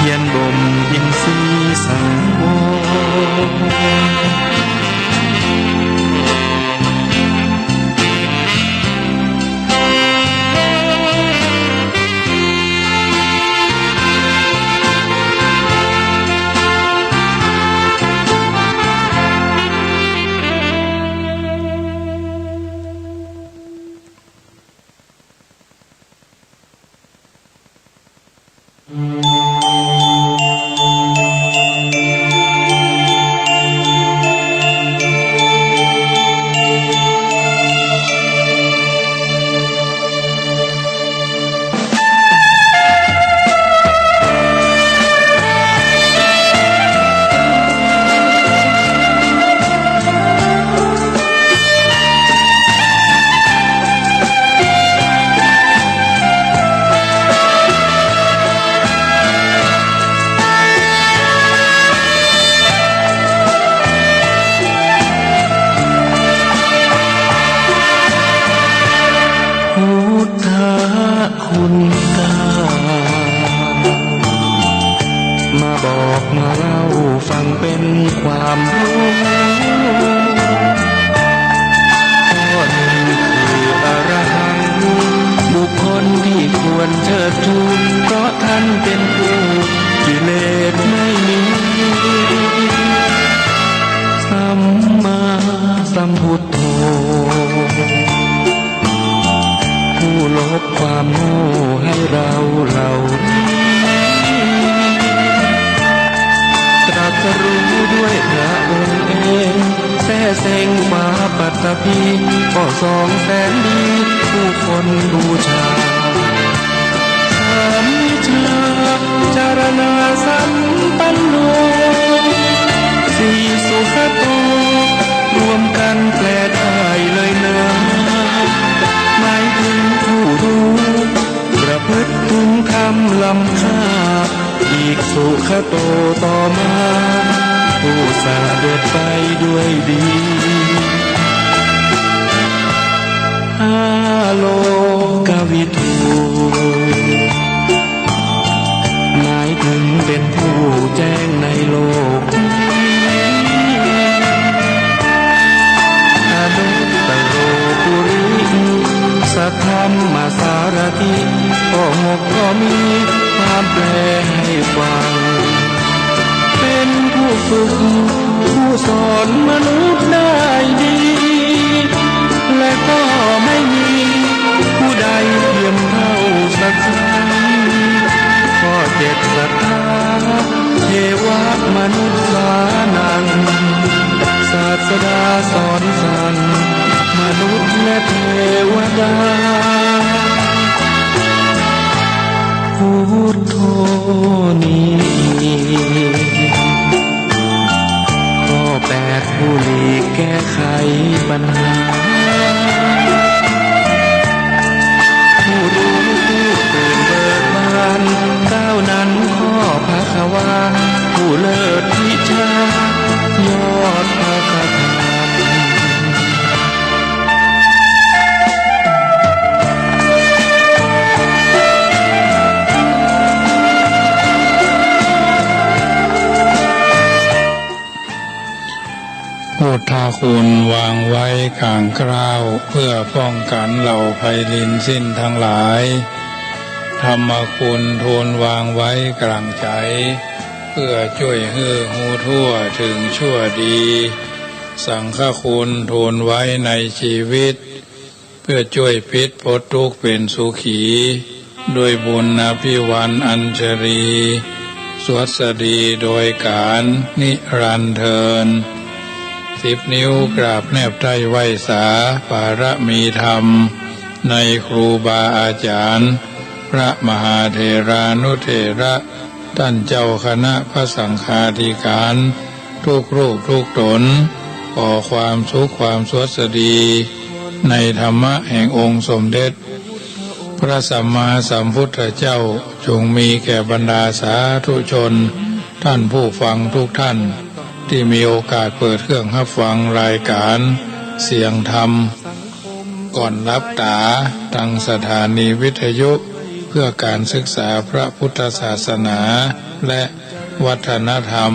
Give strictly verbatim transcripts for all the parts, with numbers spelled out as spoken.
พียรบ่มอินทรีย์สังวร พุทธคุณเก้า มาบอกมาเล่าฟังเป็นความรู้ ข้อหนึ่งคืออรหัง บุคคลที่ควรเชิดชู เพราะท่านเป็นผู้กิเลสไม่มี สัมมาสัมพุทโธ ผู้ลบความโง่ให้เราเหล่านี้ ตรัสรู้ด้วยพระองค์เอง แซ่เซ็งฟ้าปัตตภี ก็สองแสนดี ผู้คนบูชา สามมิจฉาจารณาสัมปันโน สี่สุขโต รวมกันแปลได้เลยนะ หมายถึงผู้รู้ ประพฤติถึงธรรมล้ำค่า อีกสุขโตต่อมา ผู้เสด็จไปด้วยดี ห้าโลกวิทู หมายถึงเป็นผู้แจ้งในโลกนี้ อนุตตโรปุริสัทธัมมสารถิ ข้อหกก็มีความแปลให้ฟัง เป็นผู้ฝึกผู้สอนมนุษย์ได้ดี และก็ไม่มีผู้ใดเทียมเท่าสักครั้ง ข้อเจ็ดสัทธา เทวมนุสสานัง ศาสดาสอนสั่งมนุษย์และเทวดา พุทโธนี้ ข้อแปด ผู้หลีกแก้ไขปัญหา ผู้รู้ผู้ตื่นเบิกบาน เก้านั้นข้อภควา ผู้เลิศวิชา ยอดพระคาถา พุทธคุณวางไว้กลางเกล้า เพื่อป้องกันเหล่าภัยรินสิ้นทั้งหลาย ธรรมคุณทูลวางไว้กลางใจ๋ เพื่อจ้วยหื้อฮู้ทั่วถึงชั่วดี สังฆคุณทูลไว้ในจีวิต เพื่อจ้วยปิดป๊นตุ๊กข์เป๋นสุขี ด้วยบุญอภิวรรณอัญชลี สวัสดีโดยก๋าลนิรันดร์เทอญ สิบนิ้วกราบแนบใต้ไหว้สาบารมีธรรม ในครูบาอาจ๋ารย์ พระมหาเถรานุเถระ ต้านเจ้าคณะพระสังฆาธิก๋าร ทุกรูปทุกต๋น ขอความสุขความสวัสดี ในธรรมะแห่งองค์สมเด็จ พระสัมมาสัมพุทธเจ้า จงมีแก่บรรดาสาธุชน ต้านผู้ฟังทุกต้าน ตี้มีโอกาสเปิดเครื่องฮับฟังรายก๋านเสียงธรรม ก่อนหลับต๋า ตางสถานีวิทยุ เพื่อการศึกษาพระพุทธศาสนาและวัฒนธรรม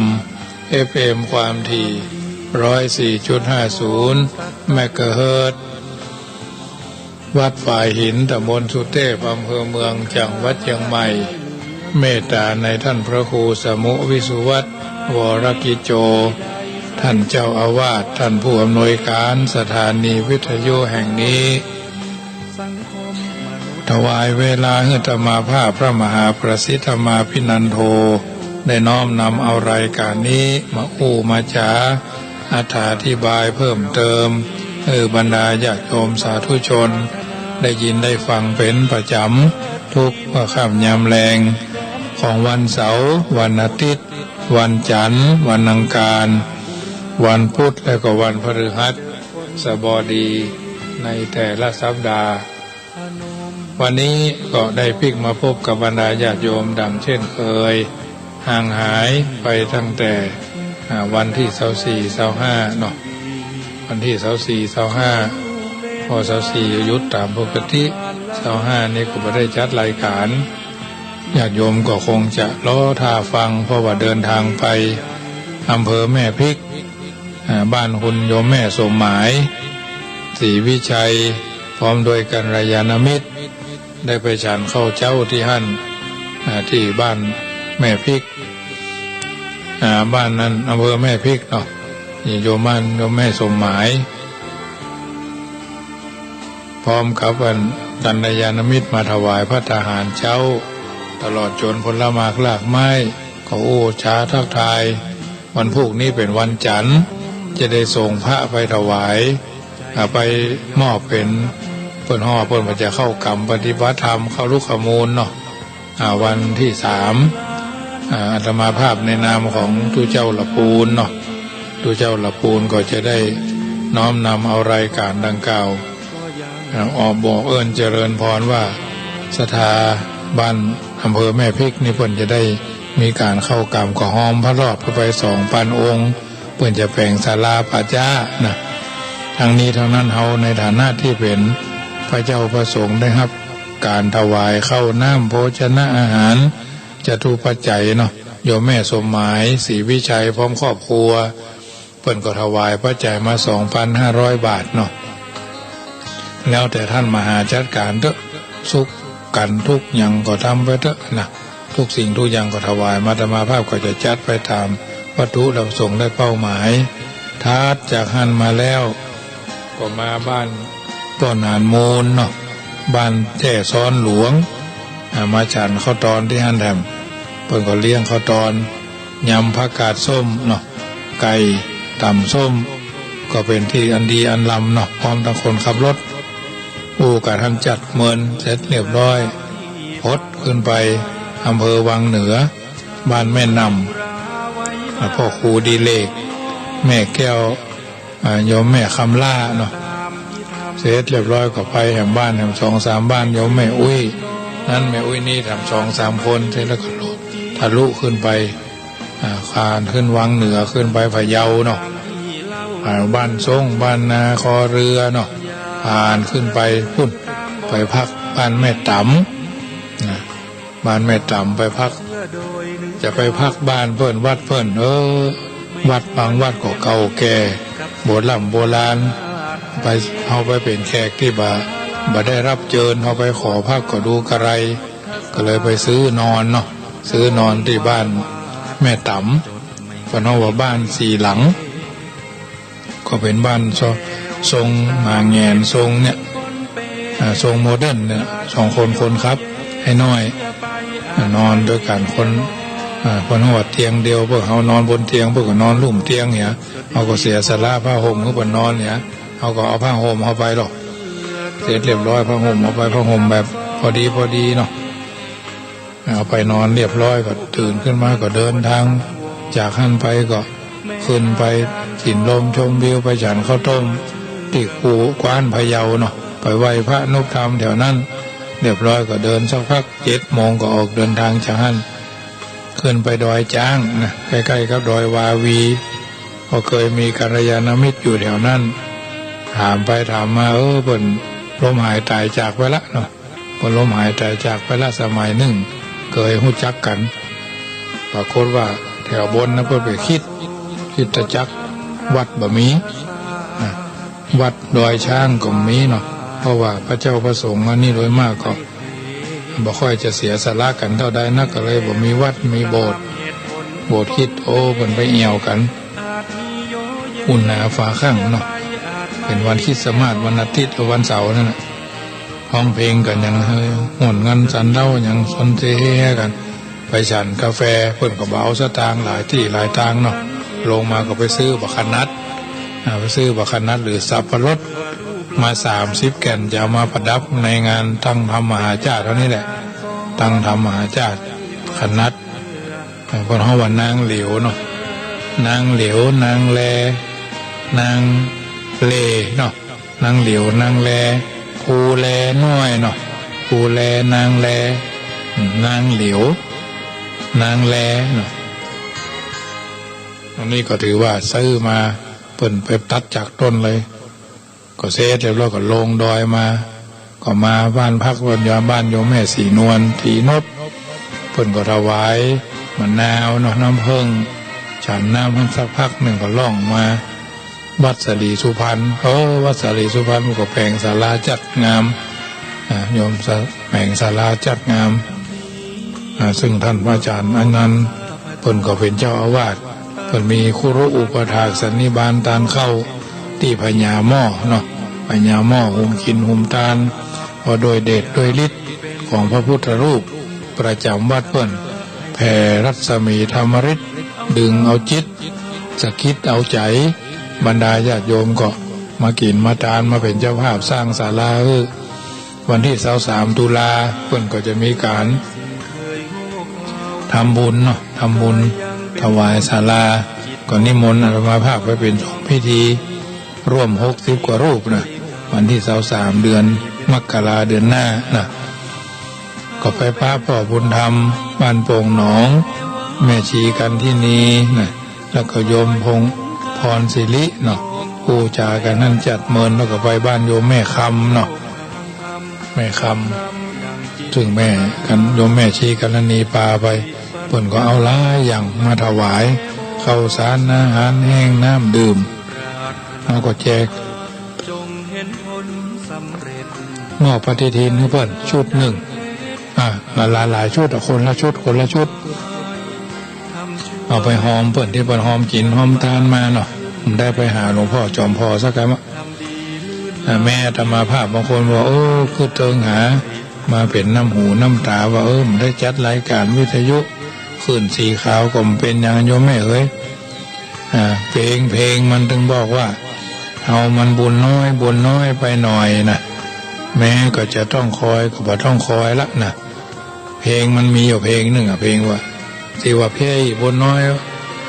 เอฟเอ็ม ความถี่ ร้อยสี่จุดห้าศูนย์ เมกะเฮิรตซ์ วัดฝายหิน ตำบลสุเตพ อำเภอเมือง จังหวัดเจียงใหม่ เมตตาในท่านพระครูสมุห์ วิสุวัฒน์ วรกิจโจ ท่านเจ้าอาวาส ท่านผู้อำนวยการสถานีวิทยุแห่งนี้ ถวายเวลาหื้ออาตมาภาพพระมหาประสิทธิ์ธรรมาภินันโท ได้น้อมนำเอารายการนี้มาอู้มาจ๋า อธิบายเพิ่มเติม หื้อบรรดาญาติโยมสาธุชน ได้ยินได้ฟังเป๋นประจ๋ำ ทุกค่ำยามแลง ของวันเสาร์ วันอาทิตย์ วันจันทร์ วันอังคาร วันพุธ และก็วันพฤหัสบดี ในแต่ละสัปดาห์ วันนี้ก็ได้ปิ๊กมาพบกับบรรดาญาติโยมดังเช่นเคย ห่างหายไปตั้งแต่ อ่า วันตี้ซาวสี่ ซาวห้าเนาะ วันตี้ซาวสี่ ซาวห้า พอซาวสี่หยุดต๋ามปกติ ซาวห้านี่ก็บ่ได้จัดรายการ ญาติโยมก็คงจะรอท่าฟัง เพราะว่าเดินทางไปอำเภอแม่พริก อ่า บ้านคุณโยมแม่สมหมาย ศรีวิชัย พร้อมด้วยกัลยาณมิตร ได้ไปฉันข้าวเจ๊าตี้หั้น อ่า ตี้บ้านแม่พริก อ่า บ้านนั้นอำเภอแม่พริกเนาะ นี่โยมบ้านโยมแม่สมหมาย พร้อมกับอันกัลยาณมิตรมาถวายภัตตาหารเจ๊า ตลอดจ๋นผลหมากรากไม้ ก็อู้จ๋าทักทาย วันพูกนี้เป๋นวันจันทร์ จะได้ส่งพระไปถวาย อ่า ไปมอบเป๋น เปิ้นฮ้องเปิ้นว่าจะเข้ากรรมปฏิบัติธรรม เข้าลุกขมูลเนาะ อ่า วันตี้สาม อ่า อาตมาภาพในนามของตุ๊เจ้าละปูนเนาะ ตุ๊เจ้าละปูนก็จะได้น้อมนำเอารายการดังกล่าว อ่า ออกบอกเอิ้นเจริญพรว่า ศรัทธาบ้านอำเภอแม่พริกนี่เปิ้นจะได้มีก๋านเข้ากรรม ก็ฮ้อมผ้ารอดเข้าไปสองปันองค์ เปิ้นจะแป๋งศาลาป่าจ๊านะ ทั้งนี้ทั้งนั้น เฮาในฐานะตี้เป๋นพระเจ้าพระสงฆ์ได้ฮับก๋านถวายข้าวน้ำโภชนะอาหาร จตุปัจจัยเนาะ โยมแม่สมหมาย ศรีวิชัย พร้อมครอบครัว เปิ้นก็ถวายปัจจัยมา สองปันห้าร้อยบาทเนาะ แล้วแต่ต้านมหาจัดก๋านเต๊อะ สุขสันต์ทุกอย่างก็ทำไปเต๊อะนะ ทุกสิ่งทุกอย่างก็ถวายมา อาตมาภาพก็จะจัดไปต๋ามวัตถุประสงค์และเป้าหมาย ถัดจากหั้นมาแล้ว ก็มาบ้านป้อหนานมูลเนาะ บ้านแจ้ซ้อนหลวง อ่า มาฉันข้าวตอนตี้หั้นแถม เปิ้นก็เลี้ยงข้าวตอน ยำผักกาดส้มเนาะ ไก่ ต๋ำส้ม ก็เป๋นตี้อันดีอันลำเนาะ พร้อมตังคนขับรถ อู้กั๋นหั้นจัดเมินเสร็จเรียบร้อย พดขึ้นไปอำเภอวังเหนือ บ้านแม่นำ อ่า พ่อครูดิเรก แม่แก้ว อ่า โยมแม่คำล่าเนาะ เสร็จเรียบร้อยก็ไปแหมบ้านแหมสองสามบ้าน โยมแม่อุ้ย นั้นแม่อุ้ยนี่แถมสองสามคน เสร็จแล้วก็ทะลุขึ้นไป อ่า ผ่านขึ้นวังเหนือ ขึ้นไปพะเยาเนาะ อ่า บ้านทรง บ้านนาคอเรือเนาะ ผ่านขึ้นไปปู๊น ไปพักบ้านแม่ต๋ำนะ บ้านแม่ต๋ำไปพัก จะไปพักบ้านเปิ้นวัดเปิ้น เออ วัดบางวัดก็เก่าแก่ โบร่ำโบราณ ไป เฮาไปเป๋นแขกตี้บ่ บ่ได้รับเจิญ เฮาไปขอพักก็ดูกะไร ก็เลยไปซื้อนอนเนาะ ซื้อนอนตี้บ้านแม่ต๋ำ เปิ้นฮ้องว่าบ้านสี่หลัง ก็เป๋นบ้านทรง ทรงหมาแหงน ทรงเนี่ย อ่า ทรงโมเดิร์นเนี่ย สองคนคนขับ ไอ้น้อย อ่า นอนตวยกั๋นคน อ่า เปิ้นฮ้องว่าเตียงเดียว พวกเฮานอนบนเตียง เปิ้นก็นอนลุ่มเตียงเนี่ย เฮาก็เสียสละผ้าห่มหื้อเปิ้นนอนเนี่ย เฮาก็เอาผ้าห่มเฮาไปลอ เสร็จเรียบร้อย ผ้าห่มเฮาไป ผ้าห่มแบบพอดีพอดีเนาะ เอาไปนอนเรียบร้อยก็ตื่นขึ้นมาก็เดินทาง จากหั้นไปก็ขึ้นไปกิ๋นลมชมวิว ไปฉันข้าวต้มตี้กู่กว้านพะเยาเนาะ ไปไหว้พระนบธรรมแถวนั้น เรียบร้อยก็เดินสักพัก เจ็ดโมงก็ออกเดินทางจากหั้น ขึ้นไปดอยจ๊างนะ ใก้ๆ กับดอยวาวี ก็เกยมีกัลยาณมิตรอยู่แถวนั้น ถามไปถามมา เออ เปิ้นล้มหายต๋ายจากไปละเนาะ ก็ล้มหายต๋ายจากไปละสมัยนึ่ง เกยฮู้จักกั๋น ปรากฏว่าแถวบนนะเปิ้นไปคริสต์ คริสตจักร วัดบ่มี อ่ะ วัดดอยช้างก็บ่มีเนาะ เพราะว่าพระเจ้าพระสงฆ์อันนี้โดยมากก็บ่ค่อยจะเสียสละกั๋นเต้าใดนัก ก็เลยบ่มีวัดมีโบสถ์ โบสถ์คริสต์ โอ้ เปิ้นไปแอ่วกั๋น อุณหาฝาข้างเนาะ เป๋นวันคริสต์มาส วันอาทิตย์ วันเสาร์นั่นน่ะ ฮ้องเพลงกั๋นหยัง เออ ม่วนงันสันเล้าหยัง สนเสเฮฮากั๋น ไปฉันกาแฟ เปิ้นก็บ่เอาสตางค์ หลายตี้หลายตางค์เนาะ ลงมาก็ไปซื้อบักขนัด อ่า ไปซื้อบักขนัดหรือสับปะรดมาสามสิบแก่น จะเอามาประดับในงานตั้งธรรมมหาชาติเฮานี่แหละ ตั้งธรรมมหาชาติ ขนัด อ่า เปิ้นฮ้องว่านางเหลียวเนาะ นางเหลียว นางแล นางเลเนาะ นางเหลียว นางแล ภูแลน้อยเนาะ ภูแล นางแล อืม นางเหลียว นางแลเนาะ อันนี้ก็ถือว่าซื้อมา เปิ้นไปตัดจากต้นเลย ก็เสร็จเรียบร้อยก็ลงดอยมา ก็มาบ้านพัก บ้านโยมแม่ศรีนวล ศรีนพ เปิ้นก็ถวายมะนาวเนาะ น้ำผึ้ง ฉันน้ำหั้นสักพักนึ่งก็ล่องมา วัดสาลีสุพรรณ เออ วัดสาลีสุพรรณก็แป๋งศาลาจัดงาม อ่า โยมสะ แป๋งศาลาจัดงาม อ่า ซึ่งต้านพระอาจ๋ารย์อันนั้น เปิ้นก็เป๋นเจ้าอาวาส เปิ้นมีคุรุอุปถากสันนิบาตตานเข้า ตี้พญาหม้อเนาะ พญาหม้อหุมกิ๋นหุมตาน เพราะด้วยเดชด้วยฤทธิ์ของพระพุทธรูปประจ๋ำวัดเปิ้น แผ่รัศมีธรรมฤทธิ์ ดึงเอาจิต สะกิดเอาใจ๋ บรรดาญาติโยมก็มากิ๋นมาตาน มาเป๋นเจ้าภาพสร้างศาลา เออ วันตี้ซาวสามตุลา เปิ้นก็จะมีก๋านทำบุญเนาะ ทำบุญถวายศาลา ก็นิมนต์อาตมาภาพไปเป๋นเจ้าพิธี ร่วมหกสิบกว่ารูปนะ วันตี้ซาวสาม เดือนมกรา เดือนหน้านะ ก็ไปปะป้อบุญธรรมบ้านโป่งหนอง แม่ชีกัณฑินีนะ แล้วก็โยมพงษ์พรศิริเนาะ อู้จ๋ากั๋นหั้นจัดเมิน แล้วก็ไปบ้านโยมแม่คำเนาะ แม่คำ ซึ่งแม่กัณฑ โยมแม่ชีกัณฑินีปาไป เปิ้นก็เอาหลายอย่างมาถวาย ข้าวสารอาหารแห้งน้ำดื่ม เฮาก็แจก มอบปฏิทินหื้อเปิ้นชุดนึ่ง อ่า หลายๆ ชุดอะ คนละชุด คนละชุด เอาไปฮอมเปิ้นตี้เปิ้นฮอมกิ๋นฮอมตานมาเนาะ บ่ได้ไปหาหลวงพ่อจอมพ่อสักกำอะ อ่า แม่อาตมาภาพบางคนว่า โอ้ คือเติงหา มาเป๋นน้ำหูน้ำต๋าว่า เออ บ่ได้จัดรายก๋านวิทยุ คลื่นสีขาวก็บ่เป๋นหยังโยมแม่เอ๋ย อ่า เพลง เพลงมันตึงบอกว่า เฮามันบุญน้อย บุญน้อยไปหน่อยนะ แม่ก็จะต้องคอย ก็บ่ต้องคอยละนะ เพลงมันมีอยู่เพลงนึ่งอะ เพลงว่า ตี้ว่า เพ่ยบุญน้อย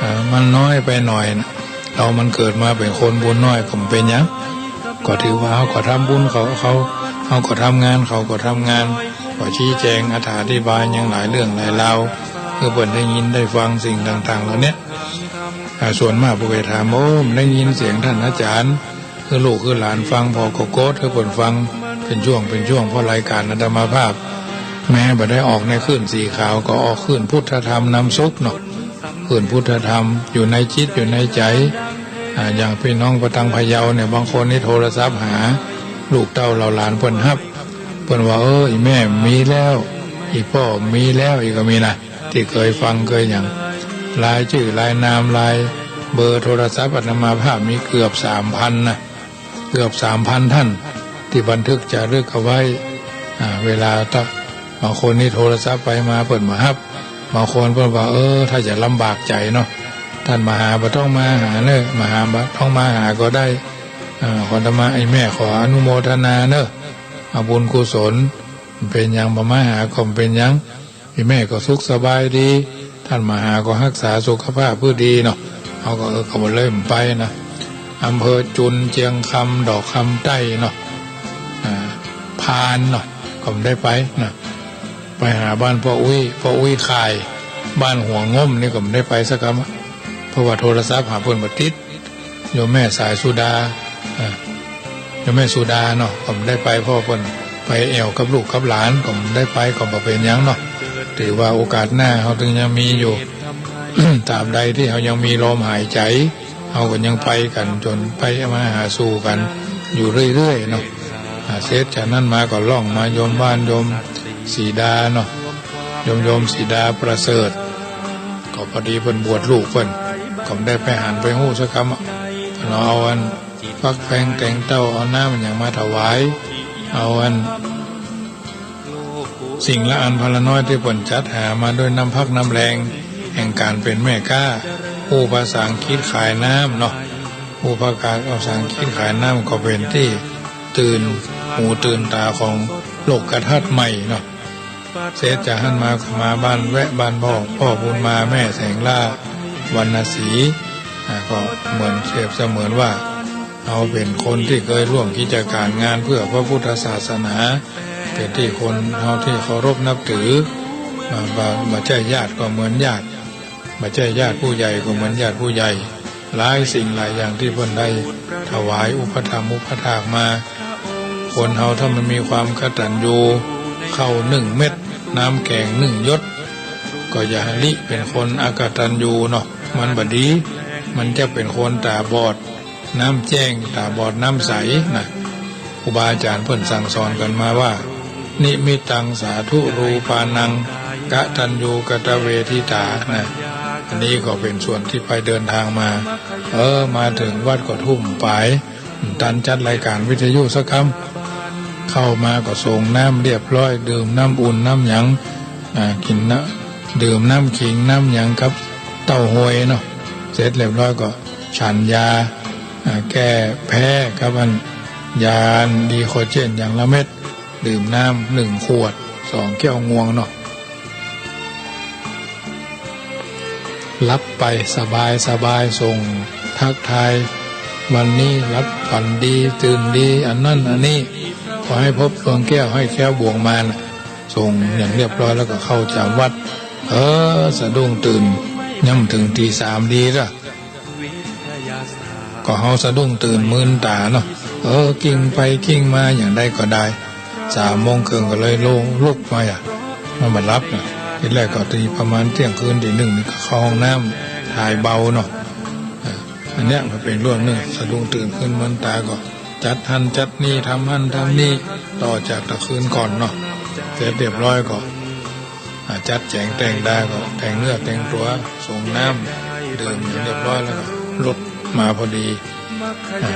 อ่า มันน้อยไปหน่อยนะ เฮามันเกิดมาเป๋นคนบุญน้อยก็บ่เป๋นหยัง ก็ถือว่าเฮาก็ทำบุญ เขา เขา เฮาก็ทำงาน เขาก็ทำงาน ก็ชี้แจ๋งอธิบายหยังหลายเรื่องหลายราว หื้อเปิ้นได้ยินได้ฟังสิ่งต่างๆ เหล่าเนี้ย อ่า ส่วนมากเปิ้นก็ถาม โอ้ บ่ได้ยินเสียงต้านอาจ๋ารย์ หื้อลูกหื้อหลานฟัง พ่อก็กดหื้อเปิ้นฟัง เป๋นช่วงเป๋นช่วง เพราะรายก๋านอาตมาภาพ แม้บ่ได้ออกในคลื่นสีขาว ก็ออกคลื่นพุทธธรรมนำสุขเนาะ คลื่นพุทธธรรมอยู่ในจิตอยู่ในใจ๋ อ่า อย่างปี้น้องปะตังพะเยาเนี่ย บางคนนี่โทรศัพท์หา ลูกเต้าเหล่าหลานเปิ้นฮับ เปิ้นว่า เออ อี่แม่มีแล้ว อี่ป้อมีแล้ว อี่ก็มีนะ ตี้เกยฟังเกยหยัง รายจื้อรายนาม รายเบอร์โทรศัพท์อาตมาภาพมีเกือบสามพันนะ เกือบสามพันต้าน ตี้บันทึกจารึกเอาไว้ อ่า เวลาตะ บางคนนี่โทรศัพท์ไปมาเปิ้นบ่ฮับ บางคนเปิ้นว่า เออ ถ้าจะลำบากใจ๋เนาะ ต้านมาหาบ่ต้องมาหาเน่อ มาหาบ่ต้องมาหาก็ได้ อ่า ขออาตมา อี่แม่ขออนุโมทนาเน่อ เอาบุญกุศล เป๋นหยังบ่มาหาก็บ่เป๋นหยัง อี่แม่ก็สุขสบายดี ต้านมาหาก็ฮักษาสุขภาพหื้อดีเนาะ เฮาก็ เออ ก็บ่เลยบ่ไปนะ อำเภอจุน เจียงคำ ดอกคำใต้เนาะ อ่า พานเนาะ ก็บ่ได้ไปนะ ไปหาบ้านป้ออุ๊ย ป้ออุ๊ยข่าย บ้านหัวง่มนี่ก็บ่ได้ไปสักกำอะ เพราะว่าโทรศัพท์หาเปิ้นบ่ติด โยมแม่สายสุดา อ่า โยมแม่สุดาเนาะ ก็บ่ได้ไป เพราะเปิ้น ไปแอ่วกับลูกกับหลาน ก็ได้ไปก็บ่เป๋นหยังเนาะ ถือว่าโอกาสหน้าเฮาตึงยังมีอยู่ ตราบใดตี้เฮายังมีลมหายใจ๋ เฮาก็ยังไปกั๋นจ๋นไปมาหาสู่กั๋นอยู่เรื่อยๆ เนาะ อ่า เสร็จจากนั้นมาก็ล่องมาโยมบ้านโยมศรีดาเนาะ โยม โยมศรีดาประเสริฐ ก็พอดีเปิ้นบวชลูกเปิ้น ก็บ่ได้ไปหันไปฮู้สักกำอะ เปิ้นเอาอันฟักแฟงแตงเต้า เอาน้ำอะหยังมาถวาย เอาอันสิ่งละอันพาละน้อยตี้เปิ้นจัดหามาด้วยน้ำพักน้ำแฮงแห่งก๋านเป๋นแม่ก๊า ฮู้ภาษาอังกฤษขายน้ำเนาะ ฮู้ภาษาอังกฤษขายน้ำก็เป๋นตี้ตื่นหูตื่นต๋าของโลกทัศน์ใหม่เนาะ เสร็จจากหั้นมาก็มาบ้านแวะบ้านพ่อ พ่อบุญมา แม่แสงล่า วรรณศรี อ่า ก็เหมือนเปรียบเสมือนว่าเฮาเป๋นคนตี้เกยร่วมกิจก๋านงานเปื้อพระพุทธศาสนา เป๋นตี้คนเฮาตี้เคารพนับถือ บ่ บ่ บ่ใจ้ญาติก็เหมือนญาติ บ่ใจ้ญาติผู้ใหญ่ก็เหมือนญาติผู้ใหญ่ หลายสิ่งหลายอย่างตี้เปิ้นได้ถวายอุปถัมภ์อุปถากมา คนเฮาถ้ามันมีความกตัญญู ข้าวนึ่งเม็ด น้ำแกงนึ่งหยด ก็อย่าหาริเป๋นคนอกตัญญูเนาะ มันบ่ดี มันจะเป๋นคนต๋าบอดน้ำแจ้ง ต๋าบอดน้ำใสนะ ครูบาอาจ๋ารย์เปิ้นสั่งสอนกั๋นมาว่า นิมิตตังสาธุรูปานัง กตัญญูกตเวทิตา นะ อันนี้ก็เป๋นส่วนตี้ไปเดินทางมา เออ มาเถิงวัดก็ทุ่มป๋าย ตันจัดรายก๋านวิทยุสักกำ เข้ามาก็สรงน้ำเรียบร้อย ดื่มน้ำอุ่นน้ำหยัง อ่า กิ๋นน้ำ ดื่มน้ำขิงน้ำหยังกับเต้าฮวยเนาะ เสร็จเรียบร้อยก็ฉันยา อ่า แก้แพ้กับอันยาดีโคเจนอย่างละเม็ด ดื่มน้ำหนึ่งขวด สองแก้วงวงเนาะ หลับไปสบายสบาย ส่งทักทาย วันนี้หลับฝันดี ตื่นดี อันนั้นอันนี้ ขอให้พบดวงแก้ว ให้แคล้วบ่วงมาร ส่งอย่างเรียบร้อยแล้วก็เข้าจ๋ำวัด เออ สะดุ้งตื่น ยังบ่เถิงตีสามดีละ ก็เฮาสะดุ้งตื่นมืนต๋าเนาะ เออ กลิ้งไปกลิ้งมาอย่างใดก็ได้ สามโมงเกิ่งก็เลยลุก ลุกมาอะ มันบ่หลับนะ ทีแรกก็ตีประมาณเตี้ยงคืนตีหนึ่งนี่ก็เข้าห้องน้ำถ่ายเบาเนาะ อ่ะ อันเนี้ยมันเป๋นเรื่องนึ่ง สะดุ้งตื่นขึ้นมืนต๋าก็จัดหั้นจัดนี่ ทำหั้นทำนี่ ต่อจากตะคืนก่อนเนาะ เสร็จเรียบร้อยก็ อ่า จัดแจ๋งแต่งดาก็แต่งเนื้อแต่งตั๋ว สรงน้ำ ดื่มอย่างเรียบร้อยแล้วก็รถมาพอดี อ่า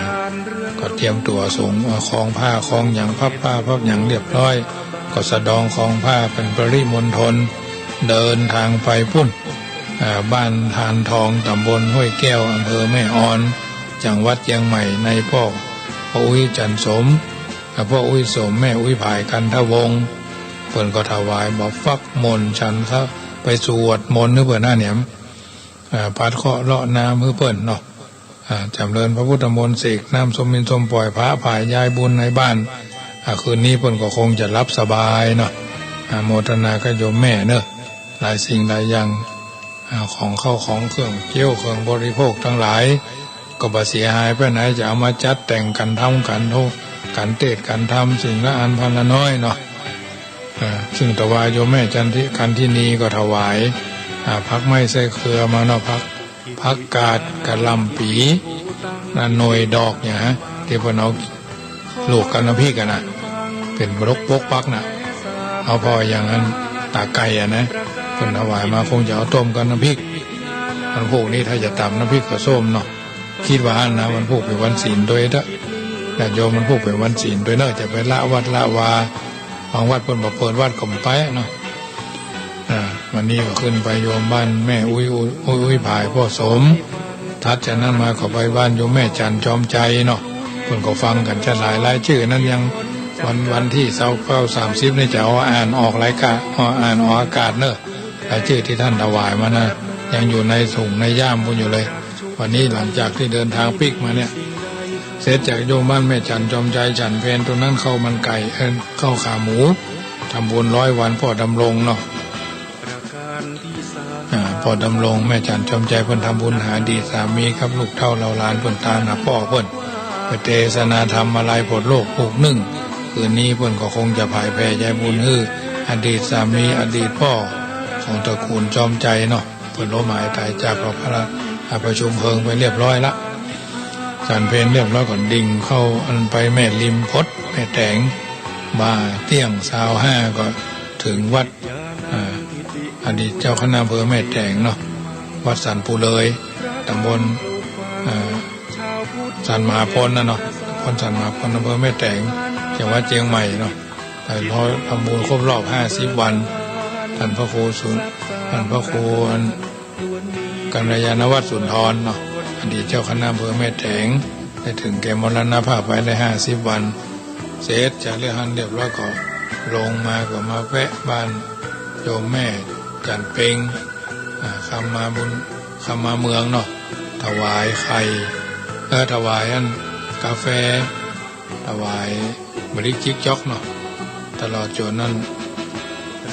ก็เตรียมตั๋วสรง อ่า คล้องผ้าคล้องหยัง พับผ้าพับหยังเรียบร้อย ก็สะดองคล้องผ้าเป๋นปริมณฑล เดินทางไปปุ้น อ่า บ้านทานทอง ต๋ำบลห้วยแก้ว อำเภอแม่ออน จังหวัดเจียงใหม่ ในป้อ ป้ออุ๊ยจันทร์สม อ่า ป้ออุ๊ยสม แม่อุ๊ยผาย กันทวงศ์ เปิ้นก็ถวายบ่าฟักมนต์ ฉันซะ ไปสวดมนต์หื้อเปิ้นนะเนี่ย อ่า ปัดเคราะห์เลาะน้ำหื้อเปิ้นเนาะ อ่า จ๋ำเริญพระพุทธมนต์ เสกน้ำส้มมินส้มป่อย พระผายย้ายบุญในบ้าน อ่า คืนนี้เปิ้นก็คงจะหลับสบายเนาะ อ่า โมทนากับโยมแม่เนาะ หลายสิ่งหลายอย่าง อ่า ของข้าวของเครื่องเคี้ยวเครื่องบริโภคตังหลาย ก็บ่เสียหายไปไหน จะเอามาจัดแต่งกั๋นทำกั๋นทุก กั๋นเตศน์กั๋นธรรม สิ่งละอันพันละน้อยเนาะ อ่า ซึ่งตะวาโยมแม่จันทิ กันทินีก็ถวาย อ่า ผักไม้ใส่เครือมาเนาะ ผัก ผักกาด กะหล่ำปี๋ น่ะ หน่วยดอกเนี่ยฮะ ตี้เปิ้นเอา ลวกกับน้ำพริกอะนะ เป๋นปกปกปักน่ะ เอาผ่ออย่างอันต๋าไก่อะนะ เปิ้นถวายมาคงจะเอาต้มกับน้ำพริก วันพูกนี้ถ้าจะต๋ำน้ำพริกกับส้มเนาะ กึ๊ดว่าอั้นนะ วันพูกเป๋นวันศีลตวยเต๊อะ ญาติโยม วันพูกเป๋นวันศีลตวยเนาะ จะไปละวัดละวา บางวัดเปิ้นบ่เปิดวัดก็บ่ไปเนาะ อ่า วันนี้ก็ขึ้นไปโยมบ้านแม่อุ๊ย อุ๊ย อุ๊ยผาย ป้อสม ถัดจากนั้นมาก็ไปบ้านโยมแม่จันทร์จอมใจเนาะ เปิ้นก็ฟังกั๋นจะหลาย รายจื้อนั้นยัง วัน วันตี้ซาวเก้า สามสิบนี่จะเอาอ่านออกรายการ เอาอ่านออกอากาศเนาะ รายจื้อตี้ต้านถวายมานะ ยังอยู่ในถุงในย่ามปุ้นอยู่เลย วันนี้หลังจากตี้เดินตางปิ๊กมาเนี่ย เสร็จจากโยมบ้านแม่จันทร์จอมใจฉันเพลตรงนั้นข้าวมันไก่ เอิ้น ข้าวขาหมู ทำบุญร้อยวันป้อดำรงเนาะ อ่า ป้อดำรง แม่จันทร์จอมใจเปิ้นทำบุญหาอดีตสามีกับลูกเต้าเหล่าหลานเปิ้นตางหน้าป้อเปิ้น ไปเตสนาธรรมอาลัยโผดโลกผูกนึ่ง คืนนี้เปิ้นก็คงจะผายแผ่ใยบุญหื้ออดีตสามีอดีตป้อของตระกูลจอมไจเนาะ เปิ้นละหมายต๋ายจากพระ พระประชุมเพลิงไปเรียบร้อยละ ฉันเพลเรียบร้อยก็ดิ่งเข้าอันไปแม่ริมพดแม่แต๋ง บ่ายเตี้ยงซาวห้าก็ถึงวัด อ่า อดีตเจ้าคณะอำเภอแม่แต๋งเนาะ วัดสันปูเลย ตำบล อ่า สันมหาพลน่ะเนาะ ตำบลสันมหาพล อำเภอแม่แต๋ง จังหวัดเจียงใหม่เนาะ ไปร้อย ทำบุญครบรอบห้าสิบวัน ท่านพระครูสุน ท่านพระครูกัลยาณวัฒน์สุนทรเนาะ อดีตเจ้าคณะอำเภอแม่แต๋ง ได้ถึงแก่มรณภาพไปได้ห้าสิบวัน เสร็จจากเรื่องหั้นเรียบร้อยก็ลงมาก็มาแวะบ้านโยมแม่จันเพ็ง อ่า คำมาบุญ คำมาเมืองเนาะ ถวายไข่ เอ่อ ถวายอันกาแฟ ถวายบริกจิกจ๊อกเนาะ ตลอดจนนั้น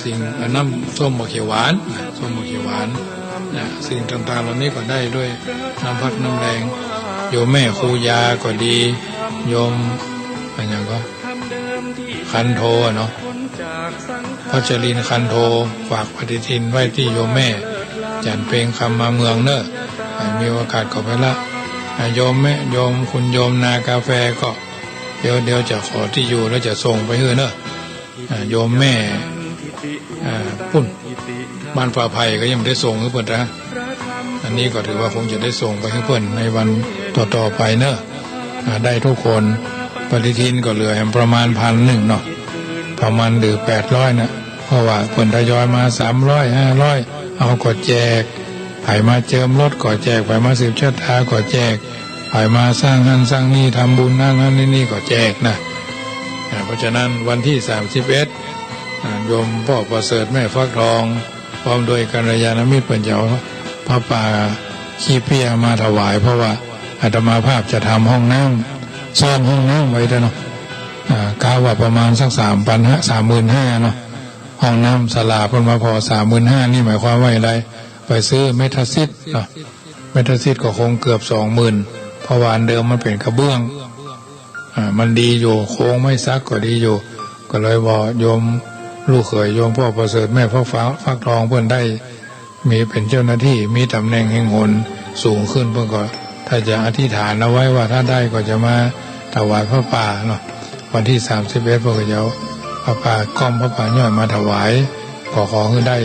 สิ่ง น้ำส้มบ่าเขียวหวาน น้ำส้มบ่าเขียวหวาน นะ สิ่งต่างๆเหล่านี้ก็ได้ด้วยน้ำพักน้ำแรง โยมแม่ครูยาก็ดี โยม อะหยังก็ คันโทเนาะ พัชรินทร์คันโท ฝากปฏิทินไว้ตี้โยมแม่จันเพ็ง คำมาเมืองเน่อ อ่า มีโอกาสก็ไปละ อ่า โยมแม่ โยม คุณโยมนากาแฟก็ เดี๋ยว เดี๋ยวจะขอตี้อยู่แล้วจะส่งไปหื้อเน่อ อ่า โยมแม่ อ่า ปุ้น บ้านป่าไผ่ก็ยังบ่ได้ส่งหื้อเปิ้นนะ อันนี้ก็ถือว่าคงจะได้ส่งไปหื้อเปิ้นในวันต่อๆไปเน่อ อ่า ได้ทุกคน ปฏิทินก็เหลือแหมประมาณพันหนึ่งเนาะ ประมาณหรือแปดร้อยน่ะ เพราะว่าเปิ้นทยอยมาสามร้อย ห้าร้อย เฮาก็แจก ใผมาเจิมรถก็แจก ใผมาสืบชะตาก็แจก ใผมาสร้างหั้นสร้างนี่ ทำบุญหั้นหั้นนี่นี่ก็แจกนะ อ่า เพราะฉะนั้นวันตี้สามสิบเอ็ด อ่า โยมป้อประเสริฐแม่ฟักทอง พร้อมด้วยกัลยาณมิตรเปิ้นจะเอาผ้าป่าขี้เปี้ยมาถวาย เพราะว่าอาตมาภาพจะทำห้องน้ำ ซ่อนห้องน้ำไว้ด้วยเนาะ อ่า กะว่าประมาณสักสามพันห้า สามหมื่นห้าเนาะ ห้องน้ำศาลาเปิ้นว่าผ่อสามหมื่นห้า นี่หมายความว่าอย่างไร ไปซื้อเมทัลชีทเนาะ เมทัลชีทก็คงเกือบสองหมื่น เพราะว่าอันเดิมมันเป๋นกระเบื้อง อ่า มันดีอยู่ โครงไม้สักก็ดีอยู่ ก็เลยบอกโยมลูกเขยโยมป้อประเสริฐแม่ฟักฟ้า ฟักทองเปิ้นได้ มีเป๋นเจ้าหน้าตี้ มีต๋ำแหน่งแห่งหนสูงขึ้น เปิ้นก็ถ้าจะอธิษฐานเอาไว้ว่าถ้าได้ก็จะมาถวายผ้าป่าเนาะ วันตี้สามสิบเอ็ดเปิ้นก็จะเอาผ้าป่าก้อมผ้าป่าย่อยมาถวาย ก็ขอหื้อได้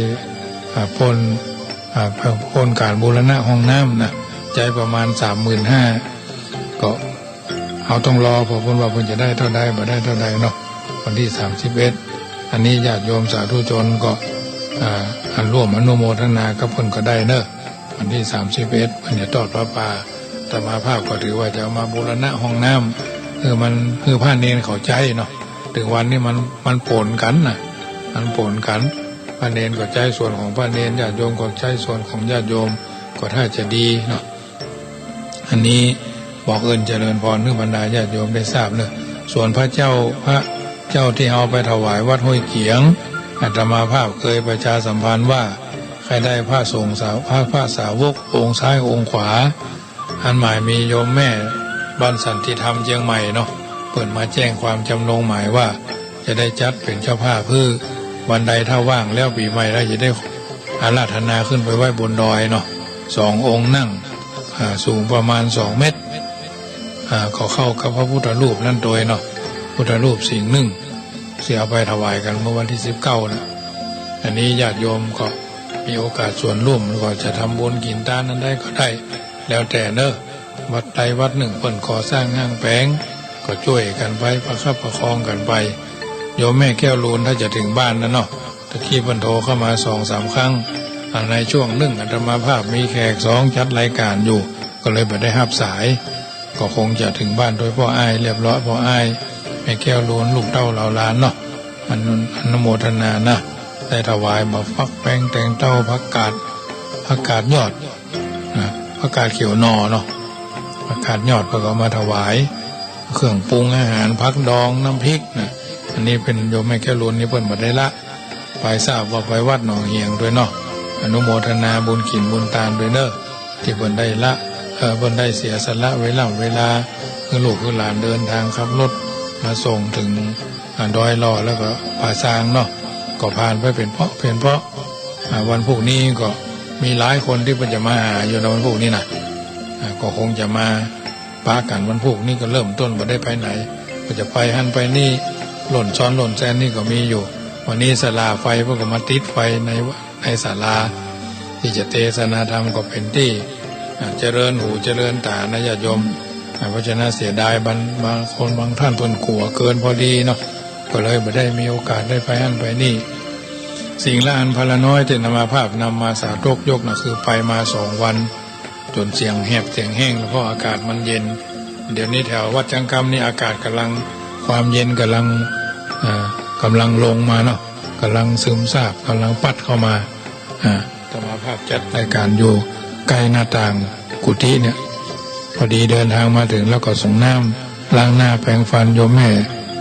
อ่า ป๊น อ่า ป๊นก๋านบูรณะห้องน้ำนะ ใจ๊ประมาณสามหมื่นห้า ก็ เฮาต้องรอ เพราะเปิ้นว่าเปิ้นจะได้เต้าใด บ่ได้เต้าใดเนาะ วันตี้สามสิบเอ็ด อันนี้ญาติโยมสาธุชนก็ อ่า อันร่วมอนุโมทนากับเปิ้นก็ได้เน่อ วันตี้สามสิบเอ็ด เปิ้นจะตอดผ้าป่า อาตมาภาพก็ถือว่าจะเอามาบูรณะห้องน้ำ หื้อมัน หื้อพระเณรเขาใจ๊เนาะ เถิงวันนี้มัน มันปนกั๋นนะ มันปนกั๋น พระเณรก็ใจ๊ส่วนของพระเณร ญาติโยมก็ใจ๊ส่วนของญาติโยม ก็ถ้าจะดีเนาะ อันนี้บอกเอิ้นเจริญพรหื้อบรรดาญาติโยมได้ทราบเน่อ ส่วนพระเจ้า พระเจ้าตี้เฮาไปถวายวัดห้วยเกี๋ยง อาตมาภาพเกยประชาสัมพันธ์ว่า ใค่ได้พระสงฆ์สา พระ พระสาวกองค์ซ้ายองค์ขวา อันหมายมีโยมแม่บ้านสันติธรรมเจียงใหม่เนาะ เปิ้นมาแจ้งความจำนงหมายว่า จะได้จัดเป๋นเจ้าภาพหื้อ วันใดถ้าว่างแล้วปี๋ใหม่แล้วจะได้อาราธนาขึ้นไปไหว้บนดอยเนาะ สององค์นั่ง อ่า สูงประมาณสองเมตร อ่า ก็เข้ากับพระพุทธรูปนั้นโดยเนาะ พุทธรูปสิงห์นึ่ง ตี้เอาไปถวายกั๋นเมื่อวันตี้สิบเก้านะ อันนี้ญาติโยมก็มีโอกาสส่วนร่วม ก็จะทำบุญกิ๋นตานอันใดก็ได้ แล้วแต่เน่อ วัดใดวัดนึ่งเปิ้นก่อสร้างห้างแป๋ง ก็จ้วยกั๋นไป ประคับประคองกั๋นไป โยมแม่แก้วลูนถ้าจะเถิงบ้านแล้วเนาะ ตะกี้เปิ้นโทรเข้ามาสองสามครั้ง อ่า ในช่วงนึ่งอาตมาภาพมีแขกสองจัดรายก๋านอยู่ ก็เลยบ่ได้ฮับสาย ก็คงจะเถิงบ้านโดยป้ออ้ายเรียบร้อย ป้ออ้ายแม่แก้วลูนลูกเต้าเหล่าหลานเนาะ อนุ อนุโมทนานะ ได้ถวายบ่าฟักแป้งแตงเต้า ผักกาด ผักกาดยอด นะ ผักกาดเขียวหน่อเนาะ ผักกาดยอดเปิ้นก็เอามาถวาย เครื่องปรุงอาหาร ผักดอง น้ำพริกนะ อันนี้เป๋นโยมแม่แก้วลูนนี่เปิ้นบ่ได้ละ ไปทราบว่าไปวัดหนองเหียงด้วยเนาะ อนุโมทนาบุญกิ๋นบุญตานด้วยเน่อ ตี้เปิ้นได้ละ เอ่อ เปิ้นได้เสียสละเวลา เวลา หื้อลูกหื้อหลานเดินตางขับรถ มาส่งเถิง อ่า ดอยหล่อแล้วก็ป่าซางเนาะ ก็ผ่านไปเป๋นเปาะเป๋นเปาะ อ่า วันพูกนี้ก็มีหลายคนตี้เปิ้นจะมาหาอยู่ในวันพูกนี้นะ อ่า ก็คงจะมาปะกั๋นวันพูกนี้ ก็เริ่มต้นบ่ได้ไปไหน ก็จะไปหั้นไปนี่ ล่นซ้อนล่นแซนนี่ก็มีอยู่ วันนี้ศาลาไฟเปิ้นก็มาติดไฟใน ในศาลาตี้จะเตสนาธรรม ก็เป๋นตี้ อ่า เจริญหูเจริญต๋านะญาติโยม อ่า เพราะฉะนั้นเสียดายบาง บางคนบางท่านเปิ้นกั๋วเกินพอดีเนาะ ก็เลยบ่ได้มีโอกาสได้ไปหั้นไปนี่ สิ่งละอันพลน้อยตี้อาตมาภาพนำมาสาธกยกนะ คือไปมาสองวัน จ๋นเสียงแหบเสียงแห้ง เพราะอากาศมันเย็น เดี๋ยวนี้แถววัดจังกำนี่อากาศก่ำลัง ความเย็นก่ำลัง อ่า ก่ำลังลงมาเนาะ ก่ำลังซึมซาบ ก่ำลังปั๊ดเข้ามา อ่า อาตมาภาพจัดรายก๋านอยู่ใก้หน้าต่างกุฏิเนี่ย พอดีเดินทางมาเถิงแล้วก็สรงน้ำ ล้างหน้าแปรงฟัน โยมแม่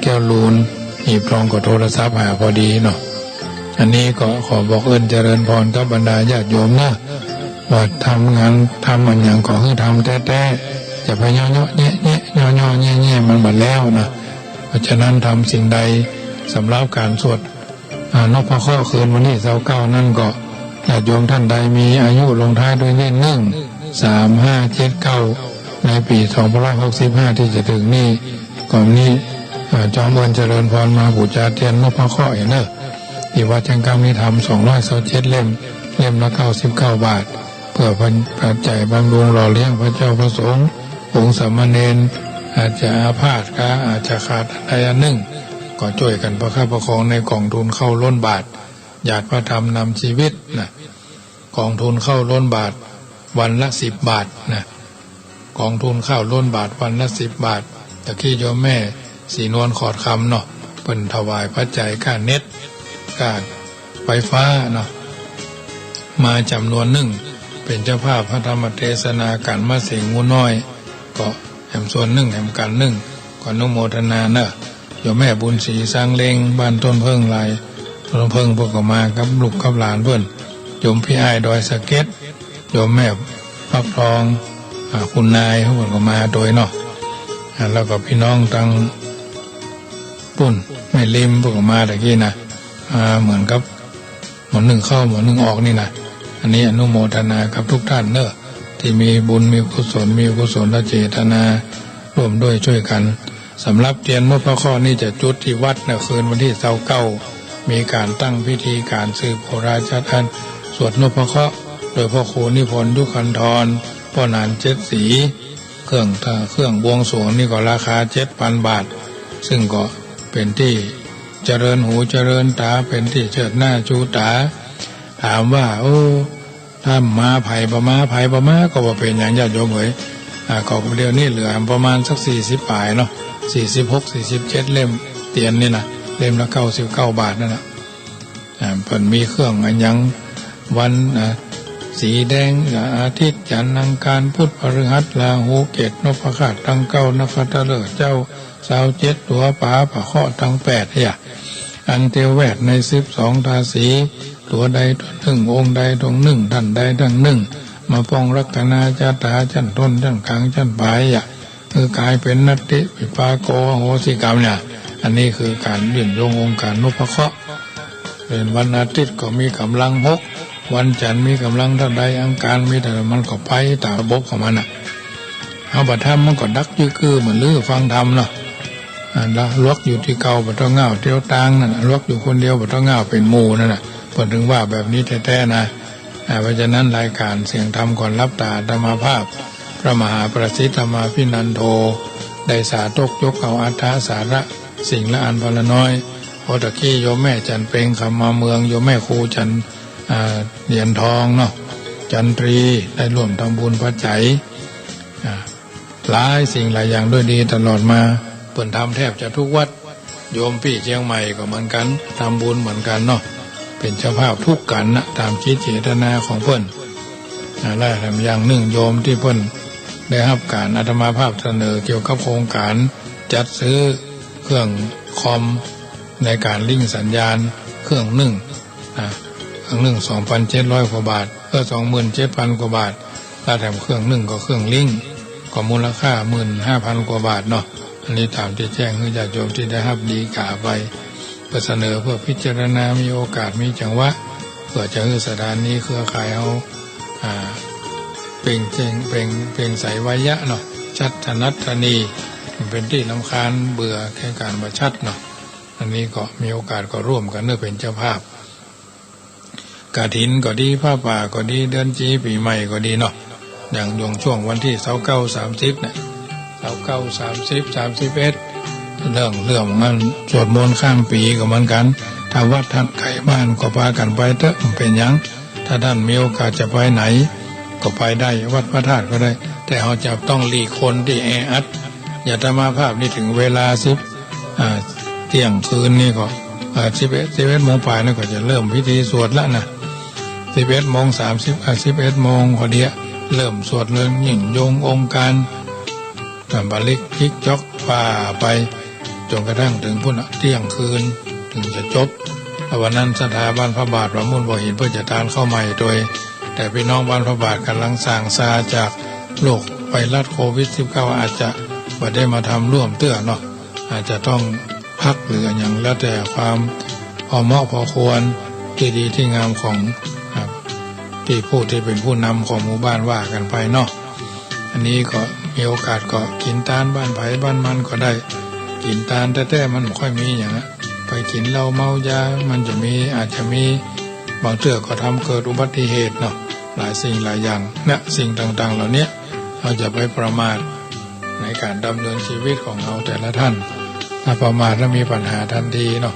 แก้วลูน หีบทองก็โทรศัพท์หาพอดีเนาะ อันนี้ก็ขอบอกเอิ้นเจริญพรกับบรรดาญาติโยมนะ ว่าทำงานทำอันหยังก็หื้อทำแต๊ๆ จะไปเยาะๆ แยะๆ เยาะๆ แยะๆ มันบ่แล้วนะ เพราะฉะนั้นทำสิ่งใด สำหรับก๋านสวด อ่า นพเคราะห์คืนวันตี้ซาวเก้านั้นก็ ญาติโยมท่านใดมีอายุลงท้ายด้วยเลขหนึ่ง สาม ห้า เจ็ด เก้า ในปี๋สองพันห้าร้อยหกสิบห้าตี้จะเถิงนี่ ก็มี อ่า จอมเอิ้นเจริญพรมาบู๋จาเตียนนพเคราะห์เนาะ ตี้วัดจังกำนี่ทำสองร้อยซาวเจ็ดเล่ม เล่มละเก้าสิบเก้าบาท เปื้อปัจจัยบำรุงหล่อเลี้ยงพระเจ้าพระสงฆ์ องค์สามเณร อาจจะอาพาธกา อาจจะขาดอันใดอันนึ่ง ก็จ้วยกั๋นประคับประคองในก๋องทุนข้าวล้นบาตร หยาดพระธรรมนำชีวิตนะ ก๋องทุนข้าวล้นบาตรวันละสิบบาทนะ ก๋องทุนข้าวล้นบาตรวันละสิบบาท ตะกี้โยมแม่ศรีนวลขอดคำเนาะ เปิ้นถวายปัจจัยก้าเน็ต ก้าไฟฟ้าเนาะ มาจ๋ำนวนนึ่ง เป๋นเจ้าภาพพระธรรมเตสนากั๋นมาเสียงงูน้อย ก็แหมส่วนนึ่งแหมกั๋นนึ่ง ก็อนุโมทนาเนาะ โยมแม่บุญศรีซางเล็ง บ้านต้นเผิ้งลาย ต้นเผิ้งเปิ้นก็มากับลูกกับหลานเปิ้น โยมปี้อ้ายดอยสะเก็ด โยมแม่ฟักทอง อ่า คุณนายเปิ้นก็มาตวยเนาะ อ่า แล้วก็ปี้น้องตังปุ้นแม่ริมเปิ้นก็มาตะกี้นะ อ่า เหมือนกับหมอนึ่งเข้าหมอนึ่งออกนี่นะ อันนี้อนุโมทนากับทุกท่านเนาะ ตี้มีบุญมีกุศล มีกุศลเจตนา ร่วมด้วยช่วยกั๋น สำหรับเตียนนพเคราะห์นี่จะจุดตี้วัดนะ คืนวันตี้ซาวเก้า มีก๋านตั้งพิธีก๋านสืบโหราจัดอันสวดนพเคราะห์ โดยพ่อครูนิพนธ์ ยุคันธร ป้อหนานเจ็ดสี เครื่อง เครื่องบวงสรวงนี่ก็ราคาเจ็ดปันบาท ซึ่งก็เป๋นตี้เจริญหูเจริญต๋า เป๋นตี้เจิดหน้าชูต๋า ถามว่า โอ้ ถ้ามาใผบ่มา ใผบ่มาก็บ่เป๋นหยังญาติโยมเอ๋ย อ่า ก็เดี๋ยวนี้เหลือประมาณสักสี่สิบป๋ายเนาะ สี่สิบหก สี่สิบเจ็ดเล่ม เตียนนี่นะ เล่มละเก้าสิบเก้าบาทนั่นนะ อ่า เปิ้นมีเครื่องอะหยัง วัน อ่า สีแดง อ่า อาทิตย์ จันทร์ อังคาร พุธ พฤหัส ราหู เกตุ นพเคราะห์ตังเก้า นกขัตฤกษ์เจ้า ซาวเจ็ดตั๋ว ป๋าปะเคราะห์ตังแปดเหีย อันเตียวแวดในสิบสองราศี ตั๋วใดตั๋วนึ่ง องค์ใดองค์นึ่ง ต้านใดต้านนึ่ง มาป้องรักษณาจาต๋า จั้นต้น จั้นก๋าง จั้นป๋ายอะ คือกลายเป๋นนัตถิวิปากโข อโหสิกรรมเนี่ย อันนี้คือก๋านยื่นยงองค์ก๋านนพเคราะห์ เป๋นวันอาทิตย์ก็มีก๋ำลังหก วันจันทร์มีก๋ำลังเต้าใด อังคารมีเต้าใด มันก็ไปต๋ามระบบของมันน่ะ เฮาบ่ทำมันก็ดักจื้อกื้อเหมือนลือฟังธรรมเนาะ อ่า ละ หลวกอยู่ตี้เก่าบ่ต้องง่าวเตียวตางนั่นน่ะ หลวกอยู่คนเดียวบ่ต้องง่าวเป๋นหมู่นั่นน่ะ เปิ้นถึงว่าแบบนี้แต๊ๆ นะ อ่า เพราะฉะนั้นรายก๋านเสียงธรรมก่อนหลับต๋า อาตมาภาพ พระมหาประสิทธิ์ธรรมาภินันโท ได้สาธกยกเอาอรรถสาระสิ่งละอันพลน้อย เพราะตะกี้โยมแม่จันเพ็ง คำมาเมือง โยมแม่ครูจัน อ่า เหรียญทองเนาะ จันตรี ได้ร่วมทำบุญปัจจัย อ่า หลายสิ่งหลายอย่างด้วยดีตลอดมา เปิ้นทำแทบจะทุกวัด โยมปี้เจียงใหม่ก็เหมือนกั๋น ทำบุญเหมือนกั๋นเนาะ เป๋นเจ้าภาพทุกก๋านนะ ต๋ามจิตเจตนาของเปิ้น อ่า และแถมอย่างนึ่งโยมตี้เปิ้นได้ฮับก๋านอาตมาภาพเสนอเกี่ยวกับโครงก๋านจัดซื้อเครื่องคอมในก๋านลิงก์สัญญาณเครื่องนึ่ง อ่า เครื่องนึ่งสองพันเจ็ดร้อยกว่าบาท เออ สองหมื่นเจ็ดพันกว่าบาท และแถมเครื่องนึ่งก็เครื่องลิงก์ ก็มูลค่าหมื่นห้าพันกว่าบาทเนาะ อันนี้ต๋ามตี้แจ้งหื้อญาติโยมตี้ได้ฮับดีก๋าไป เปื้อเสนอเปื้อพิจารณา มีโอกาสมีจังหวะ เปื้อจะหื้อสถานีเครือข่ายเฮา อ่า เปล่งเจ่ง เปล่ง เปล่งใสไวยะเนาะ ชัดถนัดถนี บ่เป๋นตี้รำคาญเบื่อแก่ก๋านบ่ชัดเนาะ อันนี้ก็มีโอกาสก็ร่วมกั๋นเน่อ เป๋นเจ้าภาพ กฐินก็ดี ผ้าป่าก็ดี เดือนจี๋ปี๋ใหม่ก็ดีเนาะ อย่างช่วง ช่วงวันตี้ซาวเก้า สามสิบเนี่ย ซาวเก้า สามสิบ สามสิบเอ็ด เรื่อง เรื่องงานสวดมนต์ข้ามปี๋ก็เหมือนกั๋น ถ้าวัดต้านใก้บ้านก็ปากั๋นไปเต๊อะ บ่เป๋นหยัง ถ้าต้านมีโอกาสจะไปไหนก็ไปได้ วัดพระธาตุก็ได้ แต่เฮาจะต้องหลีกคนตี้แออัด อาตมาภาพนี่เถิงเวลาสิบ อ่า เตี้ยงคืนนี่ก็ อ่า สิบเอ็ด สิบเอ็ดโมงป๋ายนี่ก็จะเริ่มพิธีสวดละนะ สิบเอ็ดโมงสามสิบ อ่า สิบเอ็ดโมงพอดีอะ เริ่มสวดเรื่องยิ่งยงองค์การ อ่า บาลิกพลิกจ๊อกว่าไป จ๋นกระทั่งเถิงปู๊นน่ะ เตี้ยงคืนเถิงจะจบ แล้ววันนั้นศรัทธาบ้านพระบาทว่ามุ่นบ่เห็นเปิ้นจะตานข้าวใหม่ตวย แต่ปี้น้องบ้านพระบาทก่ำลังส่างซาจากโรคไวรัสโควิดสิบเก้า อาจจะบ่ได้มาทำร่วมเตื้อเนาะ อาจจะต้องพักหรืออะหยัง แล้วแต่ความพอเหมาะพอควร ตี้ดีตี้งามของ อ่า ตี้ผู้ตี้เป๋นผู้นำของหมู่บ้านว่ากั๋นไปเนาะ อันนี้ก็มีโอกาสก็กิ๋นตานบ้านใผบ้านมันก็ได้ กิ๋นตานแต๊ๆ มันบ่ค่อยมีหยังอะ ไปกิ๋นเหล้าเมายา มันจะมี อาจจะมี บางเตื้อก็ทำเกิดอุบัติเหตุเนาะ หลายสิ่งหลายอย่าง เนี่ย สิ่งต่างๆ เหล่าเนี้ย เฮาจะไปประมาทในก๋านดำเนินชีวิตของเฮาแต่ละต้าน ถ้าประมาทแล้วมีปัญหาตันทีเนาะ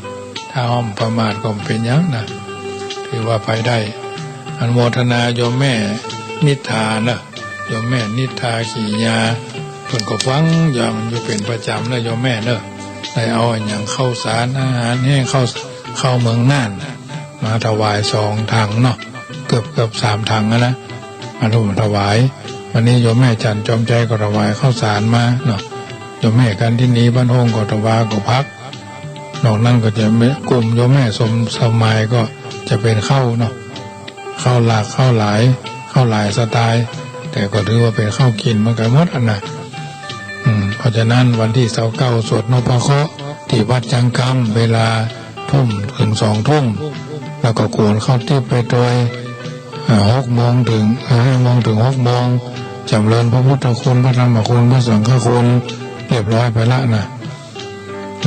ถ้าเฮาบ่ประมาทก็บ่เป๋นหยังนะ ถือว่าไปได้ อนุโมทนาโยมแม่นิษฐาเนาะ โยมแม่นิษฐาขี่ยา เปิ้นก็ฟังอย่างอยู่เป๋นประจ๋ำเนาะโยมแม่เนาะ ได้เอาอะหยังข้าวสารอาหารแห้ง ข้าว ข้าวเมืองน่าน มาถวายสองถังเนาะ เกือบ เกือบสามถังอะนะ มาถวาย วันนี้โยมแม่จันทร์จอมใจก็ถวายข้าวสารมาเนาะ โยมแม่กันทินีบ้านโฮงก็ถวายข้าวผัก นอกนั้นก็จะมีกลุ่มโยมแม่สม สมัยก็จะเป๋นข้าวเนาะ ข้าวหลาก ข้าวหลาย ข้าวหลายสไตล์ แต่ก็ถือว่าเป๋นข้าวกิ๋นเหมือนกั๋นหมดอะนะ อืม เพราะฉะนั้นวันตี้ซาวเก้า สวดนพเคราะห์ตี้วัดจังกำ เวลาทุ่มเถิงสองทุ่ม แล้วก็กรวดข้าวทิพย์ไปตวย อ่า หกโมงเถิง อ่า ห้าโมงเถิงหกโมง จ๋ำเริญพระพุทธคุณ พระธรรมคุณ พระสังฆคุณ เรียบร้อยไปละนะ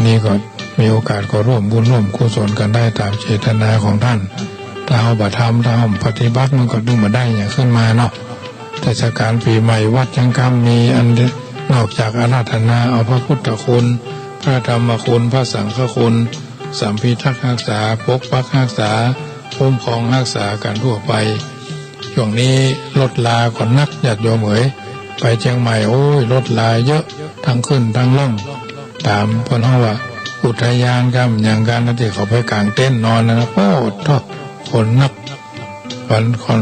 นี่ก็มีโอกาสก็ร่วมบุญร่วมกุศลกั๋นได้ต๋ามเจตนาของต้าน ถ้าเฮาบ่ทำ ถ้าเฮาบ่ปฏิบัติ มันก็ดึงบ่ได้หยังขึ้นมาเนาะ เทศกาลปี๋ใหม่วัดจังกำมีอัน นอกจากอาราธนาเอาพระพุทธคุณ พระธรรมคุณ พระสังฆคุณ สัมภิทักษ์ฮักษา ปกปักฮักษา คุ้มครองฮักษากั๋นทั่วไป ช่วงนี้รถราก็นัก ญาติโยมเอ๋ย ไปเจียงใหม่ โอ้ย รถราเยอะ ตึงขึ้นตึงลง ต๋ามเปิ้นฮ้องว่าอุทยานกำหยังกำตี้เขาไปก๋างเต็นท์นอนนะ โอ้โธ่ คนนัก วันก่อน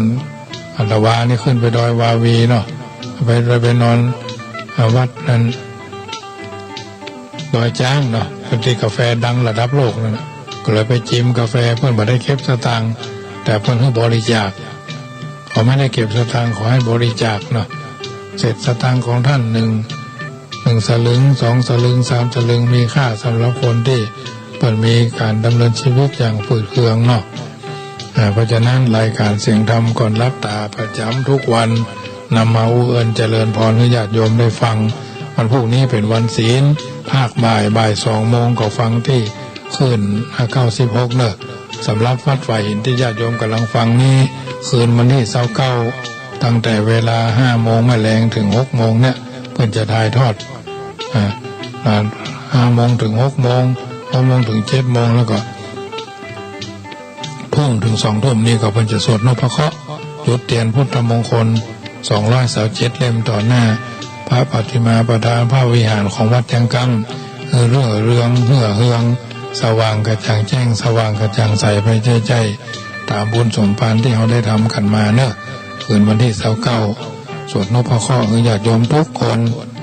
อาตมานี่ขึ้นไปดอยวาวีเนาะ ไป ไปนอน อ่า วัดนั้น ดอยจ๊างเนาะ ตี้กาแฟดังระดับโลกนั่นน่ะ ก็เลยไปจิมกาแฟ เปิ้นบ่ได้เก็บสตางค์ แต่เปิ้นหื้อบริจาค เขาไม่ได้เก็บสตางค์ เขาให้บริจาคเนาะ เศษสตางค์ของต้านหนึ่ง หนึ่งสลึง สองสลึง สามสลึง มีค่าสำหรับคนตี้เปิ้นมีก๋านดำเนินชีวิตอย่างฝืดเคืองเนาะ อ่า เพราะฉะนั้นรายก๋านเสียงธรรมก่อนหลับต๋าประจ๋ำทุกวัน นำมาอู้เอิ้นเจริญพรหื้อญาติโยมได้ฟัง วันพูกนี้เป๋นวันศีล ภาคบ่าย บ่ายสองโมงก็ฟังตี้คลื่น อ่า เก้าสิบหกเนาะ สำหรับวัดฝ่ายหินตี้ญาติโยมก่ำลังฟังนี้ คืนวันตี้ซาวเก้า ตั้งแต่เวลาห้าโมงแมลงเถิงหกโมงเนี่ย เปิ้นจะถ่ายทอด อ่า อ่า ห้าโมงเถิงหกโมง หกโมงเถิงเจ็ดโมง แล้วก็ ทุ่มเถิงสองทุ่มนี่ก็เปิ้นจะสวดนพเคราะห์ จุดเตียนพุทธมงคล สองร้อยซาวเจ็ดเล่มต่อหน้าพระปฏิมาประธานพระวิหารของวัดจังกำ หื้อเรื่อเรือง เหื้อเฮือง สว่างกระจ่างแจ้ง สว่างกระจ่างใสไปใจ้ๆ ต๋ามบุญสมภารตี้เฮาได้ทำกั๋นมาเนาะ คืนวันตี้ซาวเก้า สวดนพเคราะห์หื้อญาติโยมกู้คน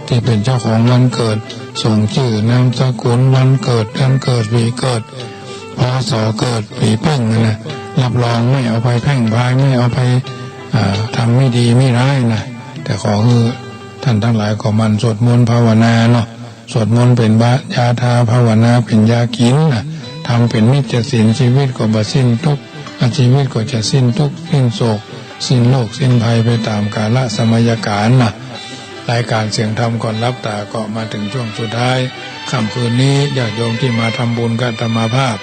ตี้เป๋นเจ้าของวันเกิด ส่งจื้อ นามสกุล วันเกิด เดือนเกิด ปี๋เกิด พ.ศ. เกิด ปี๋เปิ้งนั่นนะ รับรองไม่เอาไปแพร่งพราย ไม่เอาไป อ่า ทำไม่ดีไม่ร้ายนะ แต่ขอหื้อต้านตังหลายก็หมั่นสวดมนต์ภาวนาเนาะ สวดมนต์เป๋นบะ ยาทา ภาวนาเป๋นยากิ๋นนะ ธรรมเป๋นมิจฉิล ชีวิตก็บ่สิ้นทุกข์ อา ชีวิตก็จะสิ้นทุกข์ สิ้นโศก สิ้นโรค สิ้นภัยไปต๋ามกาละสมัยก๋าลนะ รายก๋านเสียงธรรมก่อนหลับต๋าก็มาเถิงช่วงสุดท้าย ค่ำคืนนี้ญาติโยมตี้มาทำบุญกับอาตมาภาพ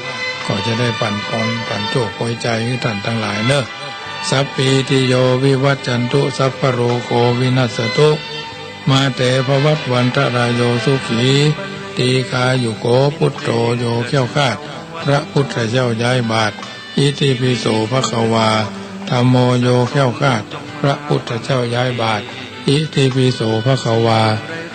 ก็จะได้ปั๋นปอนปั๋นโจคอวยใจ๋หื้อต้านตังหลายเน่อ สัพพีติโย วิวัชชันตุ สัพพะโรโค วินัสสะตุ มาเต ภวัตวันตะราโย สุขี ตีฆายุโก ปุตโต โยแคล้วคลาด พระพุทธเจ้าย้ายบาตร อิติปิโสภะคะวา ธัมโม โยแคล้วคลาด พระพุทธเจ้าย้ายบาตร อิติปิโสภะคะวา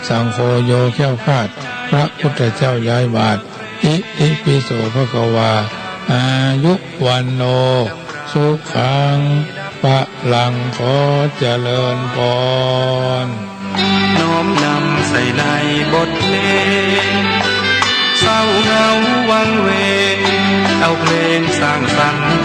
สังโฆ โยแคล้วคลาด พระพุทธเจ้าย้ายบาตร อิติปิโสภะคะวา อายุ วัณโณ สุขัง พะลัง ขอเจริญพร น้อมนำใส่ในบทเพลง เศร้าเหงาวังเวง เอาเพลงสร้างสรรค์